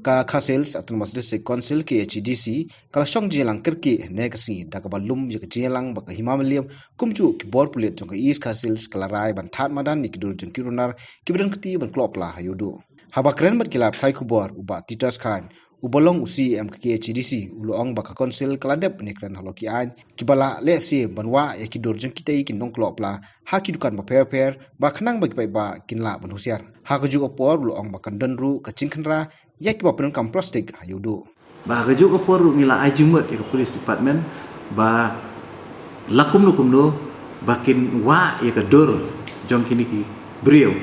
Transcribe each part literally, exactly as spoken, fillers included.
Ka Khasi Hills Autonomous District Council, K H A D C, ka la shong jingïalang kyrkieh hynne ka sngi da kaba lum ïa ka jingïalang bad ka Hima Mylliem, kumjuh ki bor pulit jong ka East Khasi Hills ka la rai ban thad madan ïa ki dur jong ki runar kiba donkti ban kloh pla ha Ïewduh. Haba kren bad ki lad pathai khubor, u Bah Titus Chyne, uba long u C E M ka K H A D C, u la ong ba ka Council ka la dep ban ïakren halor ki aiñ kiba lah lehse ban wah ïa ki dur jong kitei ki nongkloh pla ha ki dukan bapher bapher, ba khnang ba ki paidbah kin lah ban husiar. Ha kajuh ka por u la ong ba kan don ruh ka jingkhynra ïa kiba pyndonkam plastik ha Ïewduh. Ba ha kajuh ka por ruh ngi la ai jingmut ïa ka Police Department ba la kumno kumno ba kin wah ïa ka dur jong kine ki briew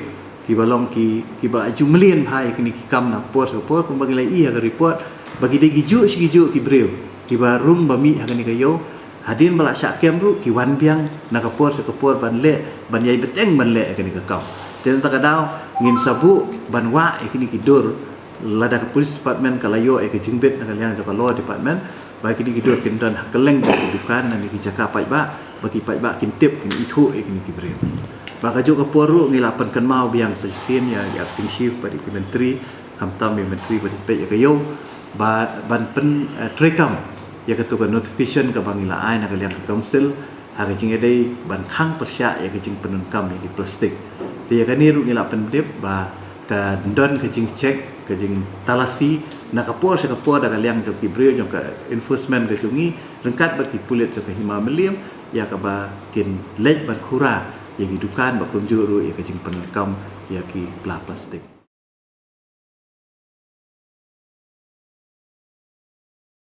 kiba long ki, kiba aju mlien bha ïa kine ki kam na ka por sha ka por, kumba ngi la ïohi ha ka report ba ki dei kijuh shi kijuh ki briew kiba rung ba mih ha kane ka ïew. Hadien ba la shah kem ruh ki wan biang na ka por sha ka por ban leh, ban ïai bteng ban leh ïa kane ka kam. Te na kata ka daw ngin sa buh ban wah ïa kine ki dur, lada ka Police Department ka la ïoh ïa ka jingbit na ka liang jong ka Law Department, ba kine ki dur kin don ha kylleng ki dukan lane ki jaka paidbah, ba ki paidbah kin tip, kin ithuh ïa kine ki briew. Ba ha kajuh ka por ruh ngi la pynkynmaw biang sa shisien ïa, ïa Acting Chief bad ïa ki Myntri, khamtam ïa Myntri bad ïa ki paid ïa ka ïew, ba ban pyn, eh, treikam ïa katu ka notification kaba ngi la ai na ka liang ka Council ha ka jingïadei ban khang pyrshah ïa ka jingpyndonkam ïa ki plastik. Te ïa kane ruh ngi la pyndep ba kan don ka jingcheck, ka jingtalasi na ka por sha ka por da ka liang jong ki briew jong ka enforcement ka jong ngi ryngkat bad ki pulit jong ka Hima Mylliem, ïa kaba kin leit ban khura ïa ki dukan, ba kumjuh ruh ïa ka jingpyndonkam ïa ki pla plastik.